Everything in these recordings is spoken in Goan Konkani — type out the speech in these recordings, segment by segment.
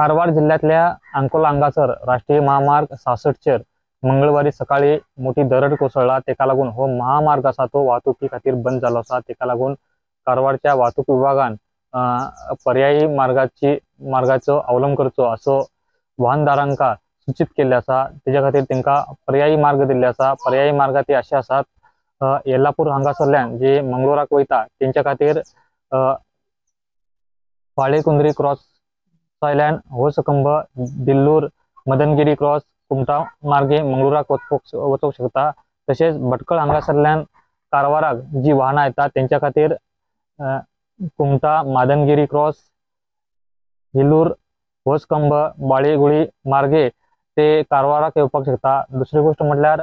कारवार जिल्ह्यांतल्या अंकोला हांगासर राष्ट्रीय महामार्ग 66चेर मंगळवारी सकाळी मोठी दरड कोसळला। तेका लागून हो महामार्ग आसा तो वाहतुकी खातीर बंद जालो आसा। तेका लागून कारवारच्या वाहतूक विभागान पर्यायी मार्गाचो अवलंब करचो असो वाहनदारांका सूचित केल्ले आसा। तेज्या खातीर तेंका पर्यायी मार्ग दिल्ले आसा। पर्यायी मार्ग ते अशे आसात, येल्लापूर हांगासरल्यान जे मंगळूराक वयता तेंच्या खातीर पाळेकुंद्री क्रॉस वयल्यान होसकंब, दिल्लूर, मदनगिरी क्रॉस, कुमटा मार्गे मंगळूराक वचूंक शकता। तशेंच भटकळ हांगासरल्यान कारवाराक जी वाहनां येता तेंच्या खातीर कुमटा, मादनगिरी क्रॉस, हिलूर, होसकंब, बाळेगुळी मार्गे ते कारवाराक येवपाक शकता। दुसरी गोष्ट म्हटल्यार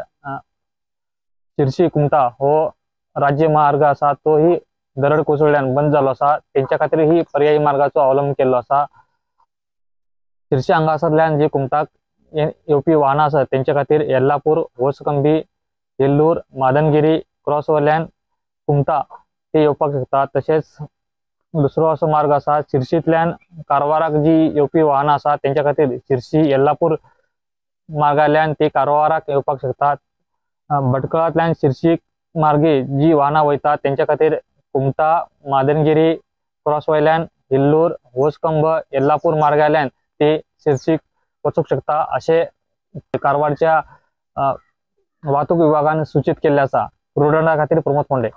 शिरशी कुमटा हो राज्य मार्ग आसा तोही दरड कोसळ्ळ्यान बंद जालो आसा। तेंच्या खातीर ही पर्यायी मार्गाचो अवलंब केल्लो आसा। शिरशी हांगासरल्यान जी कुमटाक येवपी वाहनां आसात तेंच्या खातीर येल्लापूर, होसकंबी, येल्लूर, मादनगिरी क्रॉस वयल्यान कुमटा ते येवपाक शकता। तशेंच दुसरो असो मार्ग आसा, शिरशींतल्यान कारवाराक जी येवपी वाहनां आसा तेंच्या खातीर शिरशी येल्लापूर मार्गांतल्यान ते कारवाराक येवपाक शकतात। भटकळांतल्यान शिरशी मार्गे जी वाहनां वयता तेंच्या खातीर कुमटा, मादनगिरी क्रॉस वयल्यान हिल्लूर, होसकंब, येल्लापूर मार्गांतल्यान ते शिरशीक वचूंक शकता अशें कारवारच्या वाहतूक विभागान सूचित केल्लें आसा। प्रुडंटा खातीर प्रमोद फोंडे।